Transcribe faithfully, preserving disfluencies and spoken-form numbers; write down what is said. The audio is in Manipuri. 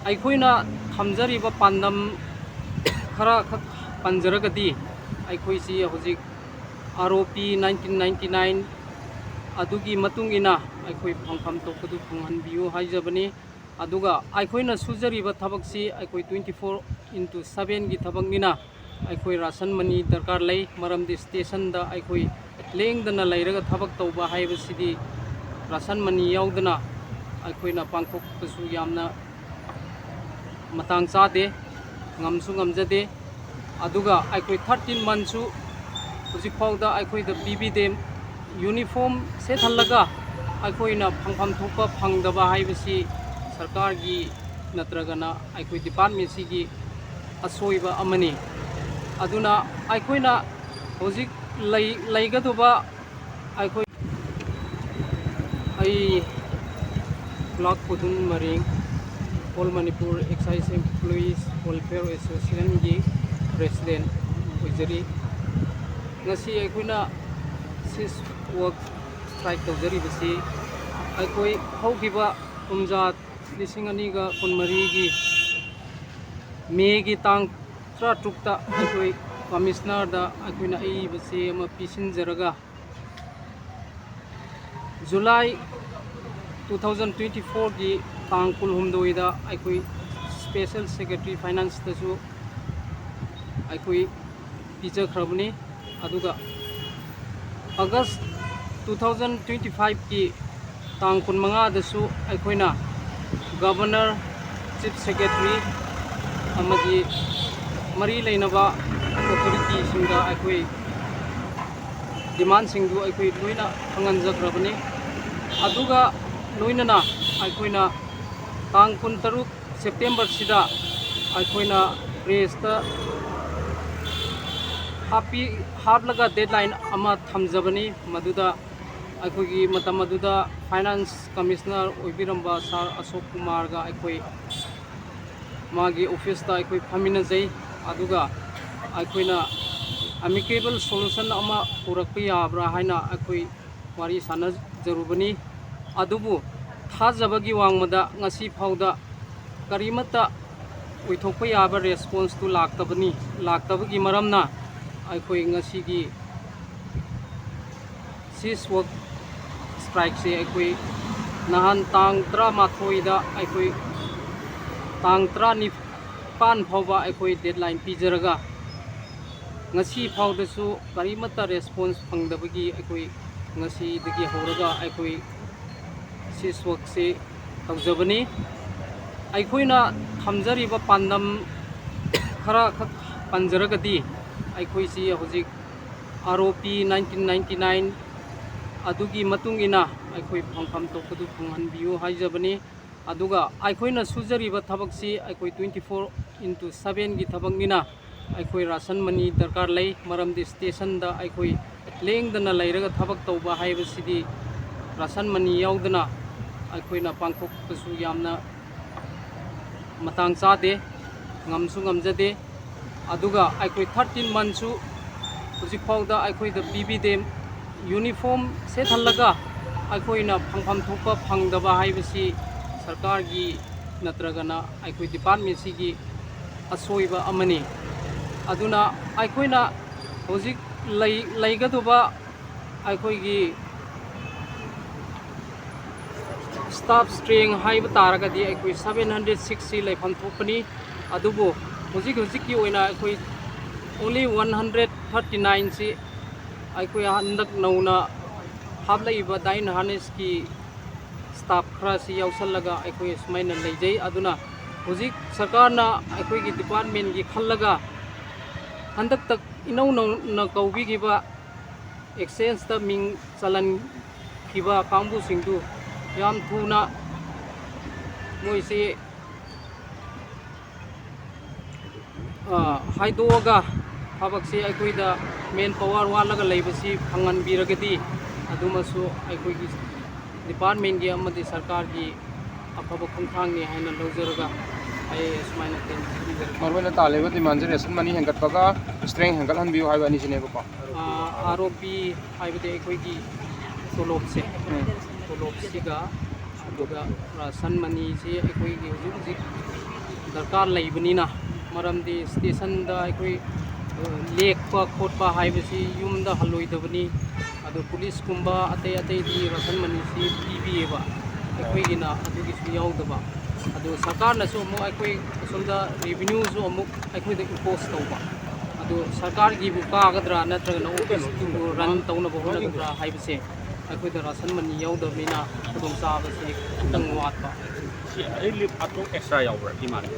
ꯑꯩꯈꯣꯏꯅ ꯊꯝꯖꯔꯤꯕ ꯄꯥꯟꯗꯝ ꯈꯔꯈꯛ ꯄꯟꯖꯔꯒꯗꯤ, ꯑꯩꯈꯣꯏꯁꯤ ꯍꯧꯖꯤꯛ ꯑꯥꯔ ꯑꯣ ꯄꯤ nineteen ninety nine ꯑꯗꯨꯒꯤ ꯃꯇꯨꯡ ꯏꯟꯅ ꯑꯩꯈꯣꯏ ꯐꯪꯐꯝ ꯊꯣꯛꯄꯗꯨ ꯐꯪꯍꯟꯕꯤꯌꯨ ꯍꯥꯏꯖꯕꯅꯤ꯫ ꯑꯗꯨꯒ ꯑꯩꯈꯣꯏꯅ ꯁꯨꯖꯔꯤꯕ ꯊꯕꯛꯁꯤ ꯑꯩꯈꯣꯏ twenty four into sevenꯒꯤ ꯊꯕꯛꯅꯤꯅ, ꯑꯩꯈꯣꯏ ꯔꯥꯁꯟ ꯃꯅꯤ ꯗꯔꯀꯥꯔ ꯂꯩ꯫ ꯃꯔꯝꯗꯤ ꯁ꯭ꯇꯦꯁꯟꯗ ꯑꯩꯈꯣꯏ ꯂꯦꯡꯗꯅ ꯂꯩꯔꯒ ꯊꯕꯛ ꯇꯧꯕ ꯍꯥꯏꯕꯁꯤꯗꯤ ꯔꯥꯁꯟ ꯃꯅꯤ ꯌꯥꯎꯗꯅ ꯑꯩꯈꯣꯏꯅ ꯄꯥꯡꯊꯣꯛꯄꯁꯨ ꯌꯥꯝꯅ ꯃꯇꯥꯡ ꯆꯥꯗꯦ, ꯉꯝꯁꯨ ꯉꯝꯖꯗꯦ꯫ ꯑꯗꯨꯒ ꯑꯩꯈꯣꯏ thirteen monthꯁꯨ ꯍꯧꯖꯤꯛꯐꯥꯎꯗ ꯑꯩꯈꯣꯏꯗ ꯄꯤꯕꯤꯗꯦ꯫ ꯌꯨꯅꯤꯐꯣꯔꯝ ꯁꯦꯠꯍꯜꯂꯒ ꯑꯩꯈꯣꯏꯅ ꯐꯪꯐꯝ ꯊꯣꯛꯄ ꯐꯪꯗꯕ ꯍꯥꯏꯕꯁꯤ ꯁꯔꯀꯥꯔꯒꯤ ꯅꯠꯇ꯭ꯔꯒꯅ ꯑꯩꯈꯣꯏ ꯗꯤꯄꯥꯔꯠꯃꯦꯟꯁꯤꯒꯤ ꯑꯁꯣꯏꯕ ꯑꯃꯅꯤ꯫ ꯑꯗꯨꯅ ꯑꯩꯈꯣꯏꯅ ꯍꯧꯖꯤꯛ ꯂꯩ-, ꯂꯩꯒꯗꯧꯕ ꯑꯩꯈꯣꯏ, ꯑꯩ ꯈꯨꯂꯥꯛ ꯄꯨꯗꯨꯝ ꯃꯔꯤꯡ, All Manipur Excise Employees Welfare Associationꯒꯤ president ꯑꯣꯏꯖꯔꯤ꯫ ꯉꯁꯤ ꯑꯩꯈꯣꯏꯅ cease work strike ꯇꯧꯖꯔꯤꯕꯁꯤ, ꯑꯩꯈꯣꯏ ꯍꯧꯈꯤꯕ ꯀꯨꯝꯖꯥ ꯂꯤꯁꯤꯡ ꯑꯅꯤꯒ ꯀꯨꯟꯃꯔꯤꯒꯤ ꯃꯦꯒꯤ ꯇꯥꯡ ꯇꯔꯥꯇꯔꯨꯛꯇ ꯑꯩꯈꯣꯏ ꯀꯃꯤꯁꯅꯔꯗ ꯑꯩꯈꯣꯏꯅ ꯑꯏꯕ ꯆꯦ ꯑꯃ ꯄꯤꯁꯤꯟꯖꯔꯒ, ꯖꯨꯂꯥꯏ two thousand twenty fourꯒꯤ ꯇꯥꯡ ꯀꯨꯟꯍꯨꯝꯗꯣꯏꯗ ꯑꯩꯈꯣꯏ special secretary financeꯇꯁꯨ ꯑꯩꯈꯣꯏ ꯄꯤꯖꯈ꯭ꯔꯕꯅꯤ꯫ ꯑꯗꯨꯒ ꯑꯥꯒꯁ two thousand twenty fiveꯀꯤ ꯇꯥꯡ ꯀꯨꯟꯃꯉꯥꯗꯁꯨ ꯑꯩꯈꯣꯏꯅ governor, chief secretary ꯑꯃꯗꯤ ꯃꯔꯤ ꯂꯩꯅꯕ authorityꯁꯤꯡꯗ ꯑꯩꯈꯣꯏ demandꯁꯤꯡꯗꯨ ꯑꯩꯈꯣꯏ ꯂꯣꯏꯅ ꯈꯪꯍꯟꯖꯈ꯭ꯔꯕꯅꯤ꯫ ꯑꯗꯨꯒ ꯂꯣꯏꯅꯅ ꯑꯩꯈꯣꯏꯅ ꯇꯥꯡ ꯀꯨꯟꯇꯔꯨꯛ Septemberꯁꯤꯗ ꯑꯩꯈꯣꯏꯅ pressꯇ ꯍꯥꯞꯄꯤ-, ꯍꯥꯞꯂꯒ deadline ꯑꯃ ꯊꯝꯖꯕꯅꯤ꯫ ꯃꯗꯨꯗ ꯑꯩꯈꯣꯏꯒꯤ ꯃꯇꯝ ꯑꯗꯨꯗ finance commissioner ꯑꯣꯏꯕꯤꯔꯝꯕ sir ꯑꯁꯣꯛ ꯀꯨꯃꯥꯔꯒ ꯑꯩꯈꯣꯏ ꯃꯥꯒꯤ officeꯇ ꯑꯩꯈꯣꯏ ꯐꯝꯃꯤꯟꯅꯖꯩ꯫ ꯑꯗꯨꯒ ꯑꯩꯈꯣꯏꯅ amicable solution ꯑꯃ ꯄꯨꯔꯛꯄ ꯌꯥꯕ꯭ꯔꯥ ꯍꯥꯏꯅ ꯑꯩꯈꯣꯏ ꯋꯥꯔꯤ ꯁꯥꯟꯅꯖꯔꯨꯕꯅꯤ꯫ ꯑꯗꯨꯕꯨ ꯊꯥꯖꯕꯒꯤ ꯋꯥꯡꯃꯗ ꯉꯁꯤ ꯐꯥꯎꯗ ꯀꯔꯤꯃꯠꯇ ꯑꯣꯏꯊꯣꯛꯄ ꯌꯥꯕ ꯔꯦꯁꯄꯣꯟꯁꯇꯨ ꯂꯥꯛꯇꯕꯅꯤ꯫ ꯂꯥꯛꯇꯕꯒꯤ ꯃꯔꯝꯅ ꯑꯩꯈꯣꯏ ꯉꯁꯤꯒꯤ ꯁꯤꯁ ꯋꯥꯛ ꯁ꯭ꯇ꯭ꯔꯥꯏꯛꯁꯦ ꯑꯩꯈꯣꯏ ꯅꯍꯥꯟ ꯇꯥꯡ ꯇꯔꯥꯃꯥꯊꯣꯏꯗ ꯑꯩꯈꯣꯏ ꯇꯥꯡ ꯇꯔꯥꯅꯤꯄꯥꯟ ꯐꯥꯎꯕ ꯑꯩꯈꯣꯏ ꯗꯦꯗꯂꯥꯏꯟ ꯄꯤꯖꯔꯒ ꯉꯁꯤ ꯐꯥꯎꯗꯁꯨ ꯀꯔꯤꯃꯠꯇ ꯔꯦꯁꯄꯣꯟꯁ ꯐꯪꯗꯕꯒꯤ ꯑꯩꯈꯣꯏ ꯉꯁꯤꯗꯒꯤ ꯍꯧꯔꯒ ꯑꯩꯈꯣꯏ ꯁꯤꯁ ꯋꯥꯛꯁꯤ ꯇꯧꯖꯕꯅꯤ꯫ ꯑꯩꯈꯣꯏꯅ ꯊꯝꯖꯔꯤꯕ ꯄꯥꯟꯗꯝ ꯈꯔꯈꯛ ꯄꯟꯖꯔꯒꯗꯤ, ꯑꯩꯈꯣꯏꯁꯤ ꯍꯧꯖꯤꯛ ꯑꯥꯔ ꯑꯣ ꯄꯤ ꯅꯥꯏꯟꯇꯤꯟ ꯅꯥꯏꯟꯇꯤ ꯅꯥꯏꯟ ꯑꯗꯨꯒꯤ ꯃꯇꯨꯡ ꯏꯟꯅ ꯑꯩꯈꯣꯏ ꯐꯪꯐꯝ ꯊꯣꯛꯄꯗꯨ ꯐꯪꯍꯟꯕꯤꯌꯨ ꯍꯥꯏꯖꯕꯅꯤ꯫ ꯑꯗꯨꯒ ꯑꯩꯈꯣꯏꯅ ꯁꯨꯖꯔꯤꯕ ꯊꯕꯛꯁꯤ ꯑꯩꯈꯣꯏ twenty four into sevenꯒꯤ ꯊꯕꯛꯅꯤꯅ, ꯑꯩꯈꯣꯏ ꯔꯥꯁꯟ ꯃꯅꯤ ꯗꯔꯀꯥꯔ ꯂꯩ꯫ ꯃꯔꯝꯗꯤ ꯁ꯭ꯇꯦꯁꯟꯗ ꯑꯩꯈꯣꯏ ꯂꯦꯡꯗꯅ ꯂꯩꯔꯒ ꯊꯕꯛ ꯇꯧꯕ ꯍꯥꯏꯕꯁꯤꯗꯤ ꯔꯥꯁꯟ ꯃꯅꯤ ꯌꯥꯎꯗꯅ ꯑꯩꯈꯣꯏꯅ ꯄꯥꯡꯊꯣꯛꯄꯁꯨ ꯌꯥꯝꯅ ꯃꯇꯥꯡ ꯆꯥꯗꯦ, ꯉꯝꯁꯨ ꯉꯝꯖꯗꯦ꯫ ꯑꯗꯨꯒ ꯑꯩꯈꯣꯏ thirteen monthꯁꯨ ꯍꯧꯖꯤꯛꯐꯥꯎꯗ ꯑꯩꯈꯣꯏꯗ ꯄꯤꯕꯤꯗꯦ꯫ ꯌꯨꯅꯤꯐꯣꯔꯝ ꯁꯦꯠꯍꯜꯂꯒ ꯑꯩꯈꯣꯏꯅ ꯐꯪꯐꯝ ꯊꯣꯛꯄ ꯐꯪꯗꯕ ꯍꯥꯏꯕꯁꯤ ꯁꯔꯀꯥꯔꯒꯤ ꯅꯠꯇ꯭ꯔꯒꯅ ꯑꯩꯈꯣꯏ ꯗꯤꯄꯥꯔꯠꯃꯦꯟꯁꯤꯒꯤ ꯑꯁꯣꯏꯕ ꯑꯃꯅꯤ꯫ ꯑꯗꯨꯅ ꯑꯩꯈꯣꯏꯅ ꯍꯧꯖꯤꯛ ꯂꯩ-, ꯂꯩꯒꯗꯧꯕ ꯑꯩꯈꯣꯏꯒꯤ ꯁ꯭ꯇꯥꯐ ꯁ꯭ꯇ꯭ꯔꯦꯡ ꯍꯥꯏꯕ ꯇꯥꯔꯒꯗꯤ ꯑꯩꯈꯣꯏ seven hundred sixꯁꯤ ꯂꯩꯐꯝ ꯊꯣꯛꯄꯅꯤ꯫ ꯑꯗꯨꯕꯨ ꯍꯧꯖꯤꯛ ꯍꯧꯖꯤꯛꯀꯤ ꯑꯣꯏꯅ ꯑꯩꯈꯣꯏ only one hundred thirty nineꯁꯤ ꯑꯩꯈꯣꯏ ꯍꯟꯗꯛ ꯅꯧꯅ ꯍꯥꯞꯂꯛꯏꯕ ꯗꯥꯏꯟ ꯍꯥꯔꯅꯦꯁꯀꯤ ꯁ꯭ꯇꯥꯐ ꯈꯔꯁꯤ ꯌꯥꯎꯁꯜꯂꯒ ꯑꯩꯈꯣꯏ ꯑꯁꯨꯃꯥꯏꯅ ꯂꯩꯖꯩ꯫ ꯑꯗꯨꯅ ꯍꯧꯖꯤꯛ ꯁꯔꯀꯥꯔꯅ ꯑꯩꯈꯣꯏꯒꯤ ꯗꯤꯄꯥꯔꯠꯃꯦꯟꯒꯤ ꯈꯜꯂꯒ ꯍꯟꯗꯛꯇ ꯏꯅꯧ ꯅꯧꯅ ꯀꯧꯕꯤꯈꯤꯕ ꯑꯦꯛꯁꯆꯦꯟꯖꯇ ꯃꯤꯡ ꯆꯜꯍꯟꯈꯤꯕ ꯀꯥꯡꯕꯨꯁꯤꯡꯗꯨ ꯌꯥꯝ ꯊꯨꯅ ꯃꯣꯏꯁꯤ ꯑ, ꯍꯥꯏꯗꯣꯛꯑꯒ ꯊꯕꯛꯁꯤ ꯑꯩꯈꯣꯏꯗ ꯃꯦꯟ ꯄꯥꯋꯔ ꯋꯥꯠꯂꯒ ꯂꯩꯕꯁꯤ ꯐꯪꯍꯟꯕꯤꯔꯒꯗꯤ ꯑꯗꯨꯃꯁꯨ ꯑꯩꯈꯣꯏꯒꯤ ꯗꯤꯄꯥꯔꯠꯃꯦꯟꯒꯤ ꯑꯃꯗꯤ ꯁꯔꯀꯥꯔꯒꯤ ꯑꯐꯕ ꯈꯣꯡꯊꯥꯡꯅꯤ ꯍꯥꯏꯅ ꯂꯧꯖꯔꯒ ꯑꯩ ꯑꯁꯨꯃꯥꯏꯅ ꯇꯦꯟꯖꯔꯤ꯫ ꯃꯔꯨꯑꯣꯏꯅ ꯇꯥꯜꯂꯤꯕ ꯗꯤꯃꯥꯟꯁꯦ ꯔꯦꯁꯟ ꯃꯅꯤ ꯍꯦꯟꯒꯠꯄꯒ ꯁ꯭ꯇ꯭ꯔꯦꯡ ꯍꯦꯟꯒꯠꯍꯟꯕꯤꯌꯨ ꯍꯥꯏꯕ ꯑꯅꯤꯁꯤꯅꯦꯕꯀꯣ꯫ ꯑꯥꯔ ꯑꯣ ꯄꯤ ꯍꯥꯏꯕꯗꯤ ꯑꯩꯈꯣꯏꯒꯤ ꯇꯣꯂꯣꯞꯁꯦ, ꯎꯝ꯫ ꯇꯣꯂꯣꯞꯁꯤꯒ ꯑꯗꯨꯒ ꯔꯥꯁꯟ ꯃꯅꯤꯁꯤ ꯑꯩꯈꯣꯏꯒꯤ ꯍꯧꯖꯤꯛ ꯍꯧꯖꯤꯛ ꯗꯔꯀꯥꯔ ꯂꯩꯕꯅꯤꯅ, ꯃꯔꯝꯗꯤ ꯁ꯭ꯇꯦꯁꯟꯗ ꯑꯩꯈꯣꯏ, ꯑ, ꯂꯦꯛꯄ ꯈꯣꯠꯄ ꯍꯥꯏꯕꯁꯤ ꯌꯨꯝꯗ ꯍꯜꯂꯣꯏꯗꯕꯅꯤ꯫ ꯑꯗꯨ ꯄꯨꯂꯤꯁꯀꯨꯝꯕ ꯑꯇꯩ ꯑꯇꯩꯗꯤ ꯔꯥꯁꯟ ꯃꯅꯤꯁꯤ ꯄꯤꯕꯤꯌꯦꯕ, ꯑꯩꯈꯣꯏꯒꯤꯅ ꯑꯗꯨꯒꯤꯁꯨ ꯌꯥꯎꯗꯕ꯫ ꯑꯗꯨ ꯁꯔꯀꯥꯔꯅꯁꯨ ꯑꯃꯨꯛ ꯑꯩꯈꯣꯏ ꯑꯁꯣꯝꯗ ꯔꯦꯚꯤꯅ꯭ꯌꯨꯁꯨ ꯑꯃꯨꯛ ꯑꯩꯈꯣꯏꯗ ꯏꯝꯄꯣꯁ ꯇꯧꯕ꯫ ꯑꯗꯨ ꯁꯔꯀꯥꯔꯒꯤꯕꯨ ꯀꯥꯒꯗ꯭ꯔꯥ ꯅꯠꯇ꯭ꯔꯒꯅ ꯑꯣꯐꯤꯁꯇꯨꯕꯨ ꯔꯟ ꯇꯧꯅꯕ ꯍꯣꯠꯅꯒꯗ꯭ꯔꯥ ꯍꯥꯏꯕꯁꯦ ꯑꯩꯈꯣꯏꯗ ꯔꯥꯁꯟ ꯃꯅꯤ ꯌꯥꯎꯗꯕꯅꯤꯅ ꯈꯨꯗꯣꯡꯆꯥꯕꯁꯤ ꯈꯤꯇꯪ ꯋꯥꯠꯄ꯫ ꯁꯤ ꯑꯩ ꯂꯤꯐ ꯑꯇꯣꯞ ꯑꯦꯛꯁꯇ꯭ꯔꯥ ꯌꯥꯎꯕ꯭ꯔꯥ ꯏꯃꯥꯟꯅꯕ?